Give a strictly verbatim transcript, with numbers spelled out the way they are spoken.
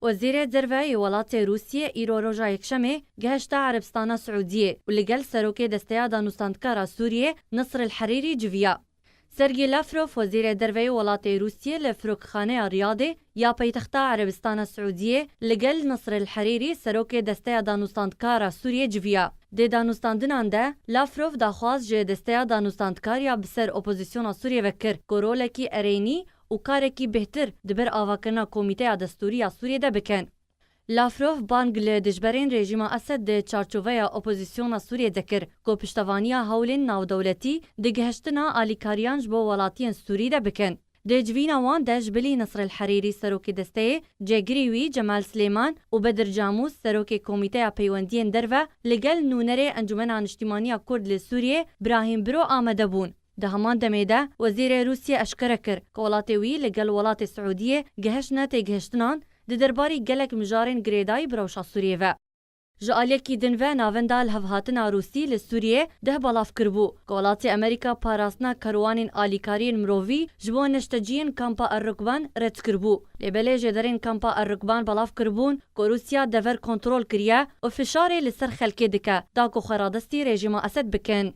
Wezîrê Derve yê welatê Rûsiyê îro roja Yekşemê gihişte Erebistana Siûdiyê û li gel serokê Desteya Danûstandkar a Sûriyê Nisr el Herîrî civiya. Sergî Lavrov, wezîrê derve yê welatê Rûsiyê li Firokxaneya Riyadê ya paytexta Erebistana Siûdiyê li gel Nisr el Herîrî, serokê Desteya Danûstandkar a Sûriyê civiya. Di danûstandinan de Lavrov daxwaz ji Desteya Danûstandkar ya bi ser opozisyona Sûriyê ve kir ku rolekî erênî û karekî bêhtir di ber avakirina Komîteya Destûrî ya Sûriyê de bikin. Lavrov bang li dijberên rejîma Esed di çarçoveya opozisyona Sûriyê de kir ku piştevaniya hewlên navdewletî di gihiştina alîkariyan ji bo welatiyên Sûrî de bikin. Di civîna wan de ji bilî Nisr el Herîrî, serokê desteyê, cêgirî wî Cemal Silêman û Bedir Camûs, serokê Komîteya Peywendiyên Derve, li gel nûnerê Encûmena Niştîmaniya Kurd li Sûriyê Brahîm Biro amade bûn. Di heman demê de wezîrê Rûsiyê eşkere kir ku welatê wî li gel welatê Siûdiyê gihiştine têgihiştinan di derbarî gelek mijarên girêdayî bi rewşa Sûriyê ve. Ji aliyekî din ve navenda lihevhatina Rûsî li Sûriyê deh belav kiribû ku welatê Amerîka parastina kerwanên alîkariyên mirovî ji bo neşteciyên kampa Er Rukban red kiribû. Lê belê jêderên kampa Er Rukban belav kiribûn ku Rûsya dever kontrol kiriye û fişarê li ser xelkê dike da ku xwe radestî rejîma Esed bikin.